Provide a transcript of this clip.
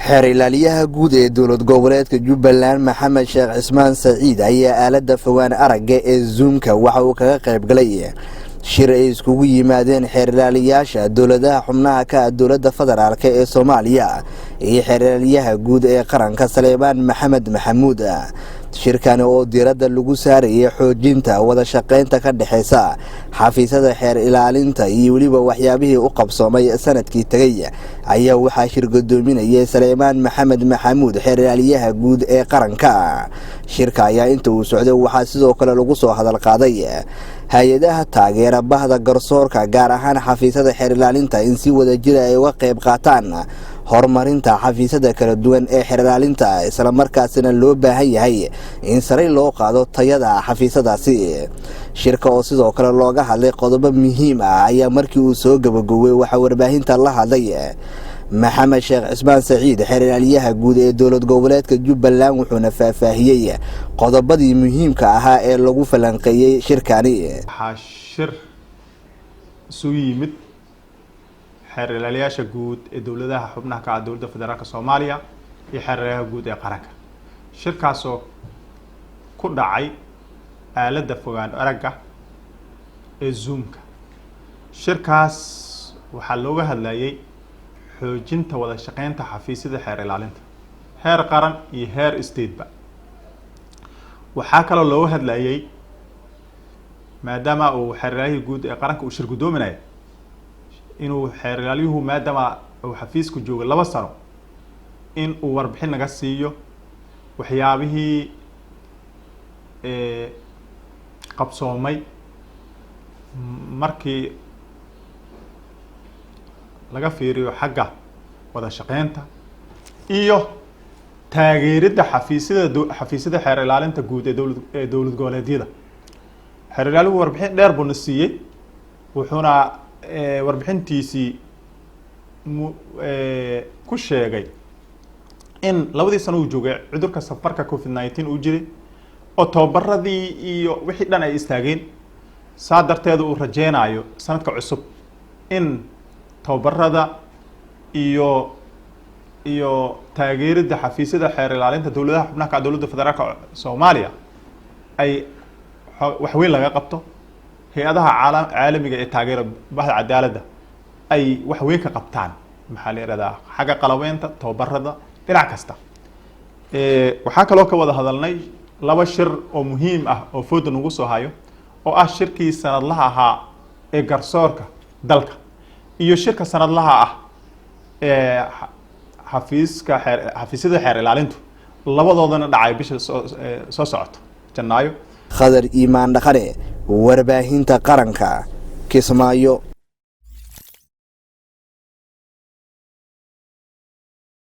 Xeer ilaaliyaha guud ee dowlad goboleedka Jubbaland, Maxamed Sheekh Cismaan Saciid, ayaa aaladda fogaan aragga ee Zoomka waxa uu kaga qayb galay shir ay iskugu yimaadeen xeer ilaaliyaasha dowladaha xubnaha ka ah dowladda federaalka ee Soomaaliya iyo xeer ilaaliyaha guud ee qaranka, Saleebaan Maxamed Maxamuud. Shirkani oo diiradda lagu saarayay xoojinta wada shaqeynta ka dhexeysa xafiisyada xeer ilaalinta iyo weliba waxyaabihii u qabsoomay sanadkii tegay ayaa waxaa shir gudoominayay Saleebaan Maxamed Maxamuud, xeer ilaaliyaha guud ee qaranka. Shirka ayaa inta uu socday waxaa sidoo kale lagu soo hadal qaaday hay-adaha taageera bahda garsoorka, gaar ahaan xafiisyada xeer ilaalinta, in si wada jira ay uga qayb qaataan horumarinta xafiisyada kala duwan ee xeer ilaalinta, islamarkaasina loo baahan yahay in sare loo qaado tayada xafiisyadaasi. Shirka oo sidoo kale looga hadlay qodobo muhiim ah ayaa markii uu soo gabagowey waxaa warbaahinta la hadlay Maxamed Sheekh Cismaan Saciid, xeer ilaaliyaha guud ee dowlad goboleedka Jubbaland, wuxuuna faahfaahiyey qodobadii muhiimka ahaa ee lagu falanqeeyey shirkani. Waxaa shir isugu yimid xeer ilaaliyaasha guud ee dowladaha xubnaha ka ah dowladda federaalka Soomaaliya iyo xeer ilaaliyaha guud ee qaranka, shirkaasoo ku dhacay aaladda fogaan aragga ee Zoomka. Shirkaas waxaa looga hadlayay xoojinta wada shaqeynta xafiisyada xeer ilaalinta heer qaran iyo heer stateba. Waxaa kaloo looga hadlayay, maadaama uu xeer ilaalihii guud ee qaranka uu shir guddoominayo, inuu xeer ilaaliyuhu, maadaama uu xafiisku joogo 2 sano, in uu warbixin naga siiyo waxyaabihii qabsoomay markii laga fiiriyo xagga wada shaqeynta iyo taageeridda xafiisyada xeer ilaalinta guud ee dowlad goboleedyada. Xeer ilaaluhu warbixin dheer buu na siiyey, wuxuuna warbixintiisii ku sheegay in labadii sano uu joogay cudurka safarka COVID-19 uu jiray oo tababaradii iyo wixii dhan ay istaageen. Saa darteeda uu rajeynayo sanadka cusub in tababarada iyo taageeridda xafiisyada xeer ilaalinta dowladaha xubnaha ka ah dowladda federaalka Soomaaliya ay wax weyn laga qabto, hay-adaha caalamiga ee taageera bahda cadaaladda ay wax weyn ka qabtaan, maxaa la yihahdaa, xagga qalabeynta, tababarada, dhinac kasta. Waxaa kaloo ka wada hadalnay laba shir oo muhiim ah oo fooda nagu soo hayo, oo ah shirkii sanadlaha ahaa ee garsoorka dalka iyo shirka sanadlaha ah ee xafiiska xeer xafiisyada xeer ilaalintu, labadoodana dhacay bisha soo socoto, Janaayo. Khadar Iimaan Dhaqane, Warbaahinta Qaranka, Kismaayo.